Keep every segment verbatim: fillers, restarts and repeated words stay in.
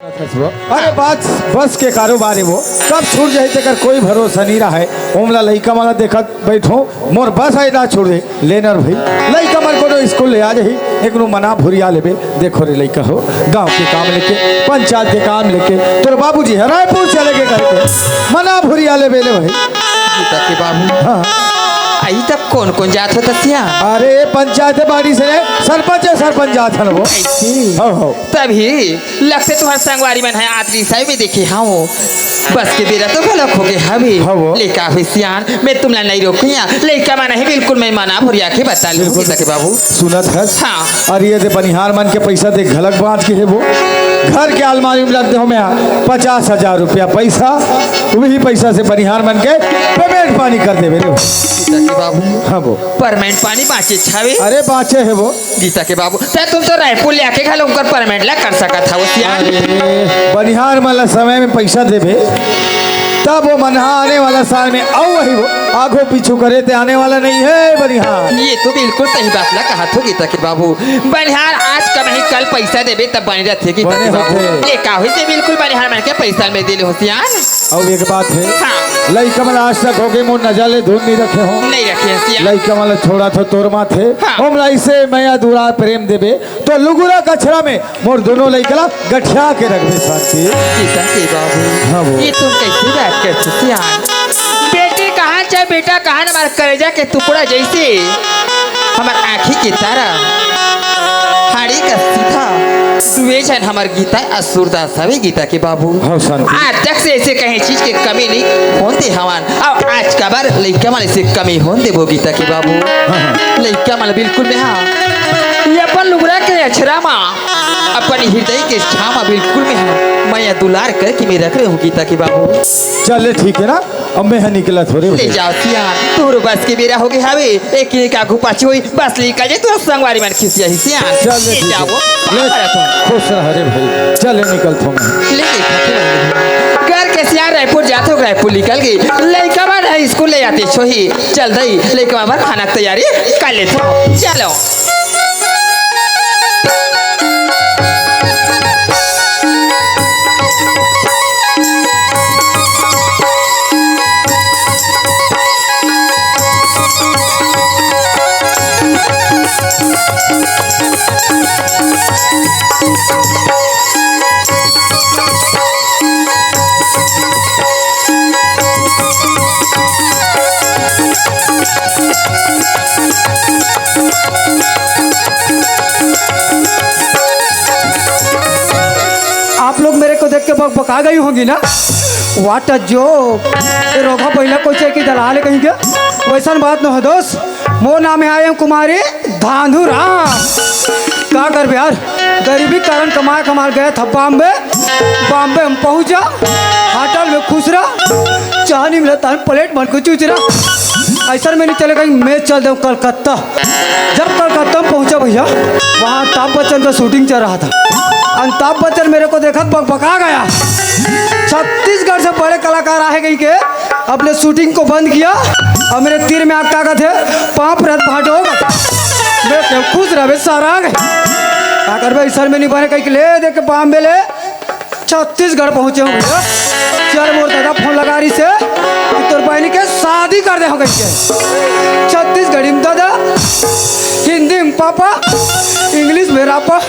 अरे बस, बस के कारोबार हे वो, कब छूट जाही तेकर कोई भरोसा नइ रहय। ओमला लइका मन ला देखत बइठों, मोर बस हे ना छूट दे। ले न रे भई, लइका मन कोनो स्कूल ले आ जाही, एकनू मना भुरिया लेबे। देखो रे लइका हो, गांव के काम लेके, पंचायत के काम लेके तोर बाबूजी ह रायपुर चले गे करके मना भुरिया लेबे ले भई। गीता के बाबू। हाँ। अई तक कोन कोन जात हो त सियान? अरे पंचायत बाड़ी से सरपंच, सरपंच जात हन वो। अइसे? हो, हो। तभी लगथे तुम्हर संगवारी मन हे आदरी साहब में देखे हंव। बस के बेरा तो घलोक होगे हवे। हाँ वो। ले का होइस सियान, मैं तुमला नइ रोकिया। लइका मन हे बिल्कुल मैं मना भुरिया के बता लूं बिल्कुल। गीता के बाबू। सुनत हस? हाँ। अरे ये दे बनिहार मन के पइसा दे घलोक बांच के हे वो। घर के अलमारी में रख दे हंव मैं पचास हजार रुपया पइसा। उही पइसा से बनिहार मन के payment पानी कर देबे रे। गीता के बाबू। हाँ वो। Payment पानी बांचे हवे? अरे बांचे हे वो। गीता के बाबू, त तुम तो रायपुर ले आके घलो उनकर payment ला कर सकत हव सियान। अरे, बनिहार मन ला समय में पइसा देबे, तब वो मन ह आने वाला साल में अउ वही वो आगू पीछू करे ते आने वाला नइ हे बनिहार। ये तो बिल्कुल सही बात ला कहत हो गीता के बाबू। बनिहार आज कमाही कल पइसा देबे तब बने रहिथे गीता बने के बाबू। होथे। ये का होइस ते बिल्कुल बनिहार मन के पइसा में दे ले हो सियान। अउ एक बात हे, हाँ। लइका मन आज तक होगे मोर नजर ले दूर नइ रखे हंव। नइ रखे हंव सियान। लइका मन ला छोड़त हंव तोर माथे। हाँ। ओमला अइसे मया दुलार प्रेम देबे, त लुगुरा कछरा में मोर दूनों लइका ला गठिया के रखबे शांति। गीता के बाबू, हाँ वो। ये तुम कइसे बात करत हो सियान? बेटी कहां चाहे बेटा कहां, हमर करेजा के टुकड़ा जइसे हमर आंखी के तारा, हाड़ी कस सीधा, दुए झन हमर गीता अउ सूरदास हवे गीता के बाबू। हाँ शांति। आज तक से अइसे कहीं चीज के कमी नइ होन दे हवन। अउ आज काबर लइका मन अइसे कमी होन देबो गीता के बाबू। हाँ, हाँ। लइका मन बिल्कुल मैं हा, ये अपन लुगरा के अछरा मा, अपन हृदय के छांव मा बिल्कुल मैं हा, मया दुलार करके मैं रख रहे हूँ गीता के बाबू। चल ठीक हे ना, अब मैं हा निकलत हंव रे ले भई। जाव सियान, तोर बस के बेरा होगे हवे, एक एक आगू पाछू होही, बस निकल जाही, तोर संगवारी मन खिसियाही सियान। चल ले ले ठीक जाव, हे। ले, पापा रतन। खुश रह रे भई, चल ले निकलत हंव मैं। ले, ले, घर के सियान रायपुर जात हो, रायपुर निकल गे, लइका मन स्कूल ले जाथे छोही। चल दई, लइका मन खाना के तैयारी कर लेथंव। चलो। आप लोग मेरे को देख के बकबका गई होंगी ना? What a joke! ये रोगहा पहिला कोई चाहे कि दलाल हे कहीं के? वइसन बात नोहे दोस्त। मोर नाम हे आयम कुमारी धांधू राम। का करबे यार, गरीबी के कारण कमाए कमाए गए था बॉम्बे। बॉम्बे हम पहुंचा, होटल में खुसरा, चाह नइ मिला त प्लेट मन को चुचरा। अइसन में नइ चले, कहीं मैं चल देंव कलकत्ता। जब कलकत्ता में पहुंचा भइया, वहाँ अमिताभ बच्चन का shooting चल रहा था। अमिताभ बच्चन मेरे को देखा तो बकबका गया। छत्तीसगढ़ से बड़े कलाकार आहे कहीं के, अपने shooting को बंद किया अउ मेरे तीर में आके का कथे, पांव परत हंव भांटो। मैं कहेंव खुश रहबे सारा। का करबे, अइसन में नइ बने कहीं के ले दे के बॉम्बे ले छत्तीसगढ़ पहुंचे हंव भइया। चल मोर दादा फोन लगा रहिसे कि तोर बहिनी के शादी कर दे हंव कहिके। छत्तीसगढ़ी में दादा, हिंदी में पापा, English में रापा।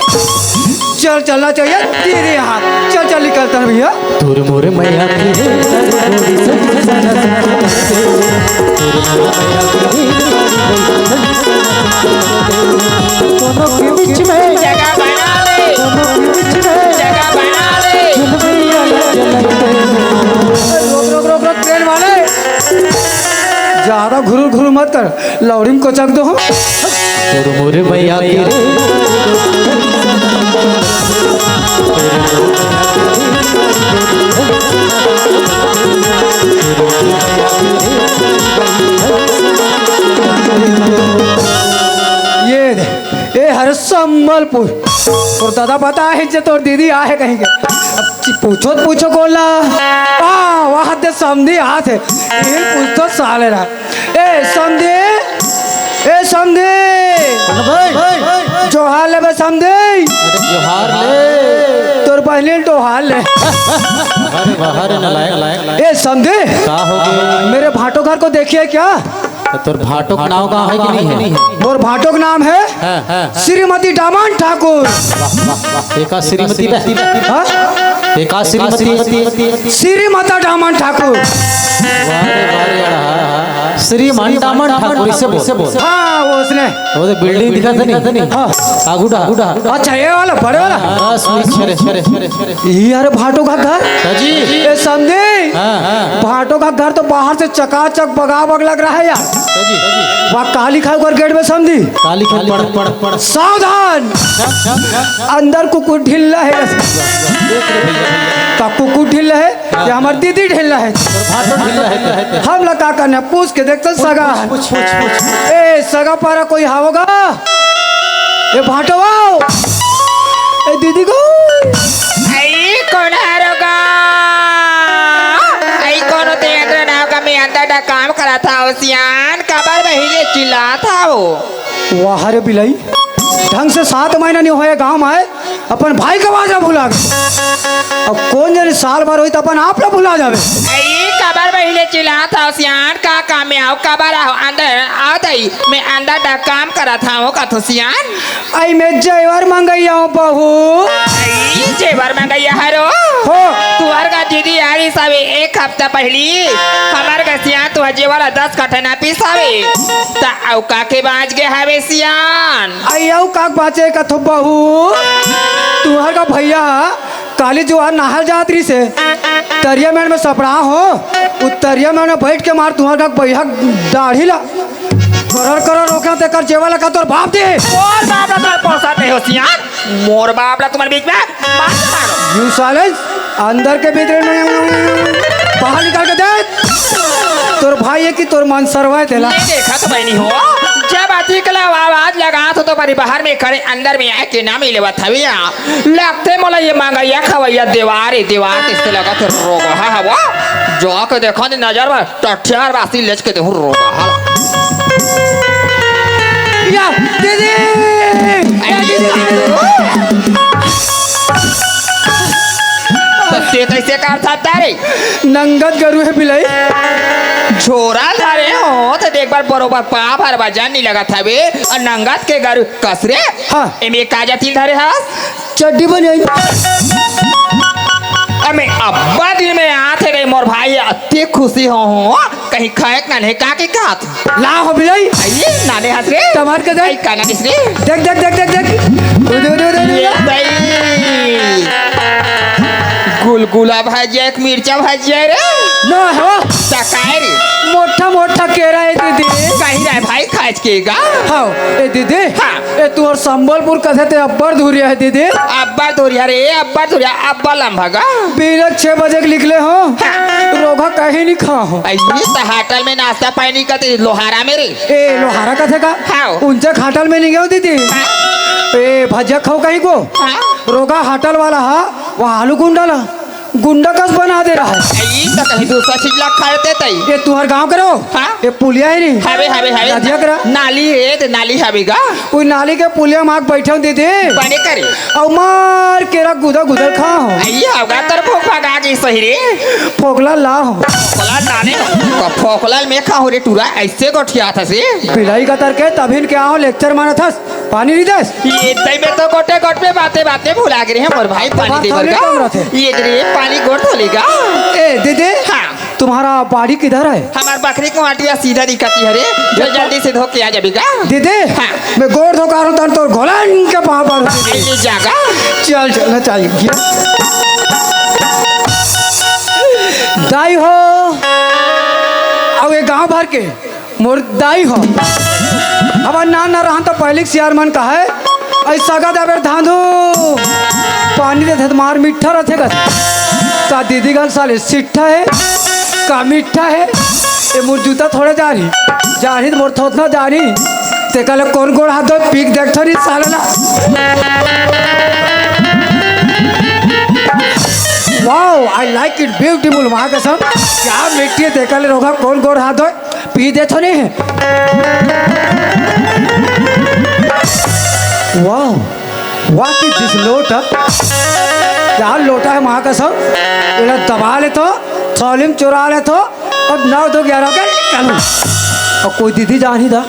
चल चलना चाहिए तेरे हाथ। चल चल निकलत हन भइया। तोर मोर मया के रे, तोर मोर मया के रे, तोर मोर मया के रे, कोनो के बीच में, जगह बना ले, कोनो के बीच में, जगह बना ले। रोक, रोक, रोक, रोक, ट्रेन वाले। ज्यादा घुरुर घुरुर मत कर, लौड़ी में कोचक दो। तोर मोर मया के रे। ये दे, ए हर संबलपुर। तोर दादा पता हे जे तोर दीदी आहे कहीं के। अब चि-, पूछो त पूछो कोन ला। आ, वहाँ ते समधी आथे। ये पूछतो साले ला। ए, समधी। ए समधी, जोहार ले बे समधी। अरे जोहार ले। तोर बहिनी ल डोहार ले। अरे वाह रे नालायक। ए समधी, का हो गे? मेरे भाटो घर को देखिए क्या? त तोर भाटो के नाव का हे कि नहीं हे? मोर भाटो के नाम हे हाँ, हाँ। श्रीमती डामन ठाकुर। एका श्रीमती बे? हाँ? एका श्रीमती? श्रीमता डामन ठाकुर। वाह रे, वाह रे, यार, हाँ, हाँ। श्रीमान डामन ठाकुर, इसे बोल। हाँ, वो उसने। वो तो building दिखा था नहीं? हाँ। आगू डा, आगू डा। अच्छा, ये वाला, बड़े वाला? हाँ, हाँ, सुन, सुन, सुन, सुन। ये यार भाटो का घर? हाँ जी। ए समधी, हाँ, हाँ। भाटो का घर तो बाहर से चकाचक बगाबग लग रहा है यार। हाँ जी, हाँ जी। वहाँ का लिखा है ऊपर गेट में समधी? का लिखा है? पढ़, पढ़, पढ़। सावधान! अंदर कुकुर ढिल्ला है। का कुकुर ढिल्ला है? हाँ। ये हमर दीदी ढिल्ला है। भाटो ढिल्ला है। हमला का करना? पूछ के देख तो सगा। पूछ, पूछ, पूछ, पूछ। ए, सगा पारा कोई हावो गा? ए, भाटो आओ। ए, दीदी को। आई कोन हरो गा? आई कोनो ते अंदर नाव का मैं अंदर डा काम करत हव सियान, काबर बहिले चिल्लात हव? वाह रे बिलाई, ढंग से सात महीना नहीं होए गांव में आए, अपन भाई का बाजा भुला गे। अब कोन जनी साल भर होई त अपन आप ला भुला जावे। आई काबर बहिले चिल्लात हव सियान, का काम में आओ, काबर आओ अंदर, आओ दई, मैं अंदर डा काम करत हव कथो सियान। आई मैं जेवर मंगैया हूँ बहू। आई जेवर मंगैया हरो? हो। तुहर का दीदी आ रही सावे एक हफ्ता पहली, हमर का सियान तुहर जेवर दस कट्ठा ना पिसावे। त अउ का के बांच गे हवे सियान? आई अउ का बांचे कथो बहू? तुहर का भैया काली जुआर नहाय जात रहिसे, तरिया मेड़ में सपड़ा हो, उ तरिया मेड़ में बैठ के मार तुहर का बैहा दाढ़ी ला करर करर रोके तेकर जेवर ला का तोर बाप दे। मोर बाप ला तोर पौसा नहीं हो सियान, मोर बाप ला तुम्हारे बीच में मत मारो। You silence, अंदर के भीतर बाहर निकाल के दे। तोर भाई है कि तोर मन सरवा है तेला? नहीं देखा तो बहनी हो, जब अतिक ला आवाज लगा तो, तो बड़ी बाहर में खड़े अंदर में आए के ना मिले बा थविया। लगथे मोला ये मंगैया खवैया देवार ए देवार तइसे लगत हे रोगहा हवा। जाके देखा नी नजर में टठियार बासी लेच के देहूं रोगहा ला। या दीदी, या दीदी। त ते तइसे करथस रे? नंगत गरु हे बिलाई। झोरा धरे हो त देख बार बरोबर पाँव भर वजन नी लगत हवे। अउ नंगत के गरु कस रे? हाँ। एमे का जतिन धरे हस? चड्डी बनियाइन। अमे अब्बा दिन में आत हे रे मोर भाई, अति खुशी हो हूँ। कहीं खाए के नाने का के कहत? ला हो बिलाई। आइए, नाने हस रे। टमाटर के दे। आई, का नाने रे? देख, देख, देख, देख, देख। उदे, उदे, उदे, उदे। ये भाई। गुलगुला भजिया, एक मिर्चा भजिया रे। ना हो। सकाय रे। मोटा, मोटा केरा है दीदी। कहीं रे भाई, खाए के गा? हाँ, ए दीदी। हाँ। ए, तुहर संबलपुर कथे ते अब्बड़ दूरिहा हे दीदी। अब्बड़ दूरिहा रे, अब्बड़ दूरिहा, अब्बड़ लंबा गा। बीरक छह बजे के निकले हो, हाँ। रोगहा कहीं नहीं खा हो। अइनी त होटल में नाश्ता पानी कथे लोहारा में रे। ए, लोहारा कथे का? हाँ। उनसे होटल में नहीं गए हो दीदी। हाँ। ए, भजिया खाओ कहीं को। हाँ। रोगहा होटल वाला हा, वहाँ आलू गुंडा ला। गुंडा कस बना दे रहा है। ई तो कहीं दूसरा चीज ला खरीदे तई। ये तुहर गांव करो? हाँ। ये पुलिया है नहीं? हवे, हवे, हवे। नदिया करा? नाली है, ते नाली हवे गा। कोई नाली के पुलिया माग बैठे हो दीदी। बने करे। और मार के रख गुदा गुदल खा हो। आई होगा तर भूख भगा के सही रे। फोकला ला हो। फोकला नाने, फोकला में खा हो रे टूरा, ऐसे गोठिया था से। बिलाई का तर के तभिन क्या हो लेक्चर माना था। पानी नहीं देस? ये दई में तो गोटे गोट में बातें बातें भुला गे रहे मोर भाई, पानी दे बर का। ये दे रे, पानी गोट धो लेगा। ए, दे दे। हाँ। तुम्हारा बाड़ी किधर है? हमार बकरी को आटिया सीधा दिखती है रे। तो जल्दी से धो के आ जाबे गा। दे दे। हाँ। मैं गोड़ धो कर तन तोर घोलन के पाँव पर। ये जागा। चल, चल, ना चाहिए। दाई हो। अब ये गांव भर के मोर दाई हो। हमर नान न रहन त पहिली के सियार मन कहय, "अई सगा दाई बर धांधू, पानी देथे त मार मीठा रथे गा।" त दीदी गन साले सिट्ठा हे, का मीठा हे, ए मोर जूता थोड़े जारही, जारही त मोर थोथना जारही, तेकर ले कोन गोड़ हाथ धोय, पीक देखथो नी साले ला। Wow, I like it, beautiful, माँ कसम, क्या मीठी हे, तेकर ले रोगहा कोन गोड़ हाथ धोय। पी देथो नहीं। Wow, what is this लोटा? क्या लोटा है माँ कसम? एला दबा लेथो, थौली में चुरा लेथो अउ नौ दो ग्यारह के निकालो। अउ कोई दीदी जान ही दा,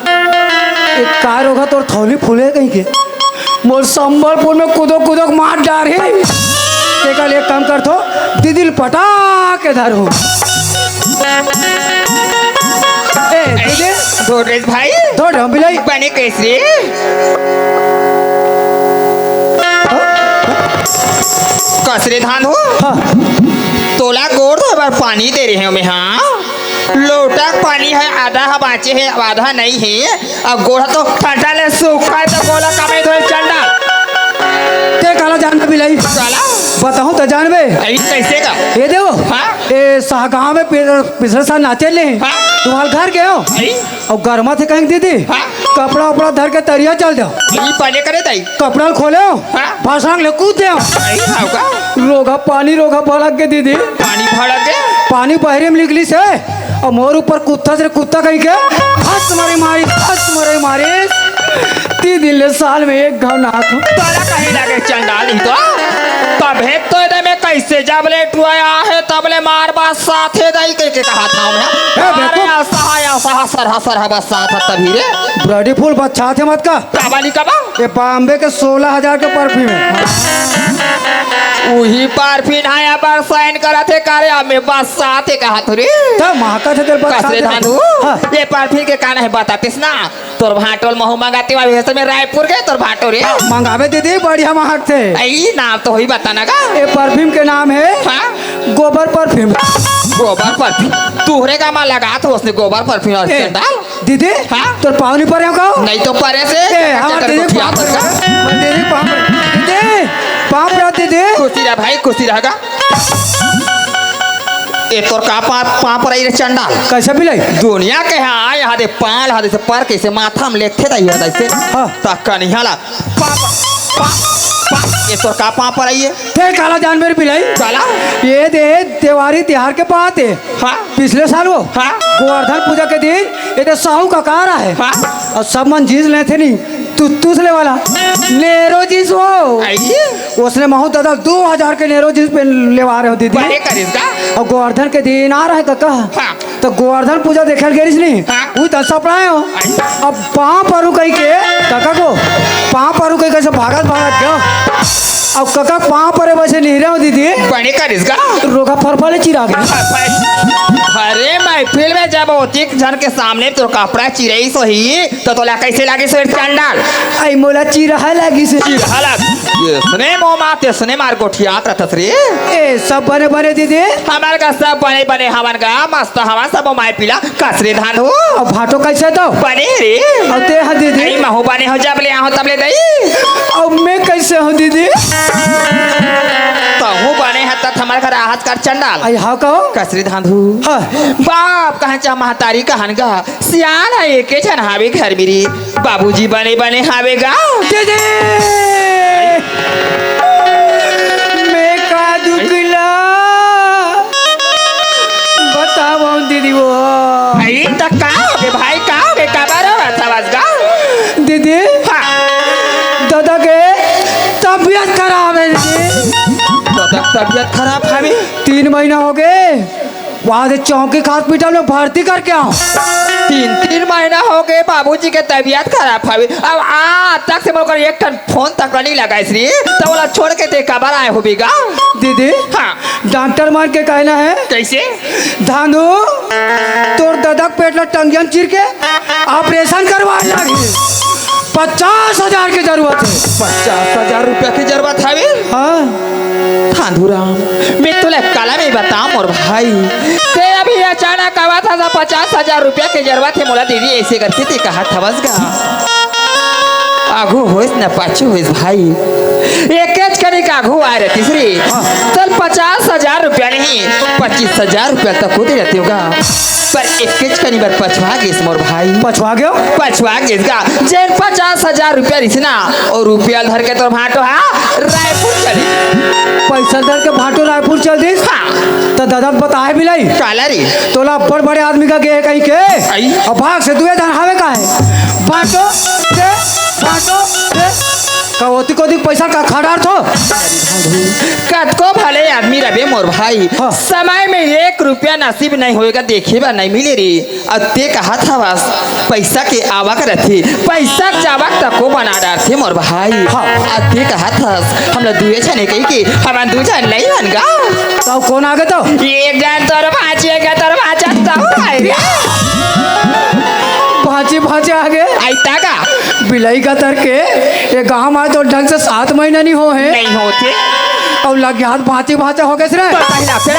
एक कार होगा तोर थौली फूले कहीं के। मोर संबलपुर में कुदो कुदो के मार डारही। तेकर ले एक काम करथो, दीदी ल पटा के धरहूं। ए, दीदी। धोरेस भाई। धोर हम बिलाई। बने कइसे? हाँ? कस रे धान हो? हाँ। तोला गोड़ धोए बर पानी दे रहे हो मैं, हाँ? लोटा के पानी हे, आधा ह बांचे हे, आधा नइ हे। अब गोड़ तो ठंडा ले सूखा हे, त गोड़ कमे धोए चल डाल। ते काला जानबे बिलाई? काला? बताहूं त जानबे। अई कइसे का? ए देव। हाँ? ए साहगांव में पि-, पिछले साल नाचे ले। हाँ? तुम्हारे घर गए हो? अई? अउ गरमा थे कहीं दीदी। हाँ? कपड़ा उपड़ा धर के तरिया चल देव। ई पाने करे दाई। कपड़ा ल खोलेव। हाँ? भाषण ले कूद देव। अई, हाँ का? रोगा पानी, रोगा भड़क के दीदी। पानी भड़क के? पानी बहरे में निकलिस हे। अउ मोर ऊपर कुत्ता से कुत्ता कहीं के, हंस मरे मारिस, हंस मरे मारिस। तीन दिन ले साल में एक घाव नहात हूं। तारा कहीं लागे चंडाल नहीं तो। तभे तो इधर में कइसे जब ले टुआ हे, तब ले मार बात साथे दाई कह के कहा था मैं। ए, अरे बेवकूफ। ऐसा है, ऐसा है, सर हा, सर हा, बस साथ है तभी रे। Bloody fool, बस साथे मत का। का बाली का बा? ये बॉम्बे के सोलह हजार के परफ्यूम हे। उही परफ्यूम आया बार साइन करा थे, कारे अब मैं बस साथे कहा थोड़ी। त महका थे तेरे बस कस रे साथे। धान हो? हाँ। ये परफ्यूम के का नाम हे बतातेस ना? तोर भांटो ल महू मंगाते हुआ भेजते मैं रायपुर गए तोर भांटो रे। मंगावे दीदी, बढ़िया महक थे। अई नाम तो होई बताना का? ये परफ्यूम के नाम हे हाँ? गोबर परफ्यूम। गोबर परफ्यूम? तुहरे का मां लगात हो उसने गोबर परफ्यूम अउ ए, चंडाल? दीदी, हाँ? तोर पाँव नहीं परे हो का? नहीं तो परे से। ए, हमार दीदी, पाँव परे। दीदी, पाँव परे। दीदी, पाँव परे, दीदी। खुशी रह भाई, खुशी रहेगा। ए तोर का पाँव, पाँव परे रे चंडाल? कइसे बिलाई? दुनिया के हाँ, यहाँ दे पाँव, यहाँ दे से पर कइसे माथा में लेथे दाई हो दाई से। हाँ। तक का नहीं हाला। पा, पा, पा, पा, ये तोर का पाँव परे हे? ते काला जानबे रे बिलाई? काला? ये दे देवारी तिहार के बात हे। हाँ। पिछले साल वो हाँ। गोवर्धन पूजा के दिन ये दे साहू का कार आहे। हाँ। अउ सब मन जींस लेथे नहीं, तुत्तुस ले वाला नेरो जींस हो। अई? उसने महू दादा दो हजार के नेरो जींस पे लेवा रहे हो दीदी। बड़े करिस का? अउ गोवर्धन के दिन आ रहे कका। हाँ। त गोवर्धन पूजा देखे ल गेरिस नहीं, हाँ। वो त सपड़ाए हो। अई। अब पाँव परू कहीं के, कका को, पाँव परू कहीं कइसे भागत भागत गयो। अब कका पाँव परे बसे नहीं रहे हो दीदी। बड़े करिस का? रोगा फरफा ले चिरा गए। अरे महफिल में जब ओतिक झन के सामने तोर कपड़ा चिरइस होही, त तोला कइसे लागिस रे चंडाल? अई मोला चिरहा लागिस हे। चिरहा लाग-, इसने मोमा, तेसने मार गोठियात रथस रे। ए, सब बने बने दीदी। हमर का सब बने बने हवन गा, मस्त हवन सब माय पीला। कस रे धान हो? अब भाटो कइसे तो? बने रे। अउ ते ह दीदी? अई महू बने हो, जब ले आहो तब ले दई। अब मैं कइसे हूं दीदी? तहू बने ह त हमर घर आहत कर चंडाल। अई हा कहो? कस रे धान हो? हाँ। बाप कहन चाह महतारी कहन गा। सियान ह एके झन हावे घर मेरी। बाबूजी बने बने हावे गा। दीदी! मैं का दुखला? बताओ दीदी वो। भाई त का होगे भाई, का होगे, का बारो बात आवाज गा? दीदी, हाँ। दादा के तबियत खराब हे दीदी। दादा के तबियत खराब हावे? तीन महीना होगे। वहां से चौकी के हॉस्पिटल में भर्ती करके आव। तीन, तीन महीना होगे बाबूजी के तबियत खराब हावे। अब आज तक से मोर एक ठन फोन तक नहीं लगाइस रे। त ओला छोड़ के ते काबर आए होबे गा? दीदी, हाँ। डॉक्टर मन के कहना हे। कइसे? धानु, तोर ददा के पेट ला टंगिया म चीर के ऑपरेशन करवाए लागही। पचास हजार के जरूरत हे। पचास हजार रुपया के जरूरत हवे? हाँ। धांधुराम, मैं तोला काला में बताओं मोर भाई, ते अभी अचानक आवत हस, पचास हजार रुपया के जरूरत हे मोला दीदी, अइसे करके ते कहत हवस गा। आघू होइस न पाछू होइस भाई, एकेच कनिक आघू आए रहतिस रे। हाँ। चल पचास हजार रुपया नहीं, पचास बीस हजार रुपया तको दे देतेंव गा, पर एकेच कनी बर पछवा गेस मोर भाई। पछवा गेव? पछवा गेस गा। जेन पचास हजार रुपया रिहिस ना, अउ रुपया धर के तोर भांटो हा रायपुर चले। पैसा धर के भांटो रायपुर चल दिस? हाँ। त ददा बताय बिलाई? काला रे? तोला अब्बड़ बड़े आदमी करा गे हे कहिके। अई। अउ भाग से दुए झन हावे का हे? भांटो दे, भांटो दे। का ओती कोती पैसा का खा डारथो? कतको भले आदमी रबे मोर भाई, हाँ। समय में एक रुपया नसीब नइ होय गा, देखे बर नइ मिले रे। अउ तें कहत हवस, पैसा के आवक रथे, पैसा के जावक तको बना डारथे मोर भाई। हाँ। अउ तें कहत हस, हमला दुए झन हे कहिके, हमन दू झन नइ हन गा। त कोन आगे त? एक झन तोर भांची, एक झन तोर भांचा, त आय रे। भांची, भांचा आगे? अइता का? बिलाई कस तर के, ए गांव म तो ढंग से सात महीना नइ होय हे। नइ होत हे। अउ लग गे हाथ भांची, भांचा हो गेस रे। त पहिला फेर